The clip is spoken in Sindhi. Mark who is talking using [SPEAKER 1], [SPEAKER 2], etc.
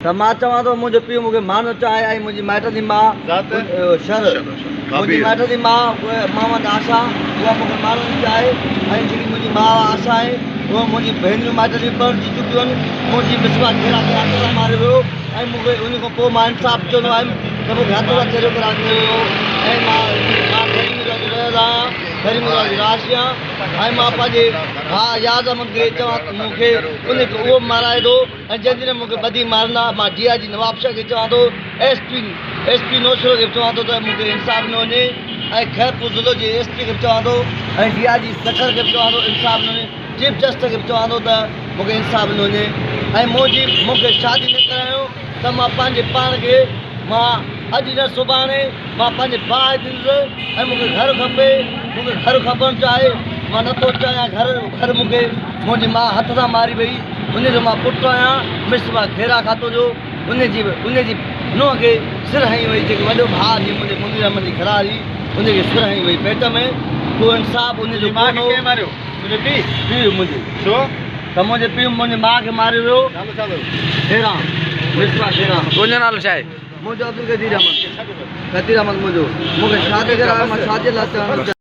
[SPEAKER 1] ته مان چوان ٿو منهنجو پيء مون کي مارڻ ٿو چاهي ۽ منهنجي مائٽن جي ماء شر منهنجي مائٽن جي ماء محمد آشا اها مون کي مارڻ ٿي چاهي ۽ جيڪي منهنجي ماء آشا آهي اها منهنجي ڀينريون مائٽن جون پرڻجي چڪيون آهن منهنجي مسوا کيرا کي هٿ سان ماريو ويو ۽ مون کي ان کان پوء مان انصاف چوندو آهيم ته مون کي هٿ سان چيرو قرار ڏنو ويو ۽ مان مان ٺري ميرواهه جو رهيل آهيان ٺري ميرواهه جو رهائشي آهيان ۽ مان پنهنجي ڀاء اياز احمد کي چوان ته مون کي ان کي اهو به مارائي ٿو ۽ جنهن ڏينهن مون کي ٻڌي مارندا مان ڊي I جي نوابشاهه کي چوان ٿو S P S P Naushahro کي به چوان ٿو ته مون کي انصاف ڏنو وڃي ۽ خيرپور ضلعو جي ايس پي کي به چوان ٿو ۽ ڊي I جي سکر کي به چوان ٿو انصاف ڏنو وڃي چيف جسٽس کي به چوان ٿو ته مون کي انصاف ڏنو وڃي ۽ منهنجي مون کي شادي نه ڪرايو ته مان پنهنجي پاڻ کي مان اڄ نه سڀاڻي مان پنهنجي باهه ڏيندس ۽ مون کي گهر کپي مون کي گهر کپڻ چاهي مان نٿو چاهيان گهر گهر مون کي منهنجي ماء هٿ سان ماري وئي ان جو مان پٽ آهيان مصباح خيرا کاتو جو ان جي ان جي نونهن کي سر هنئي وئي جيڪو وڏو ڀاء جي منهنجي منير احمد جي گهرواري ان کي سر هنئي وئي پيٽ ۾ ڪو انصاف ان جو ڪونه هو
[SPEAKER 2] ماريو تنهنجو پيء
[SPEAKER 1] پيء منهنجي
[SPEAKER 2] ڇو
[SPEAKER 1] ته منهنجي پيء منهنجي ماء کي ماريو ويو
[SPEAKER 2] نالو ڇا اٿس
[SPEAKER 1] خيرا مصباح خيرا
[SPEAKER 3] تنهنجو نالو ڇا آهي
[SPEAKER 1] منهنجو عبدالقدير احمد قدير احمد منهنجو مون کي شادي ڪرايو مان شادي لاء چوان ٿو.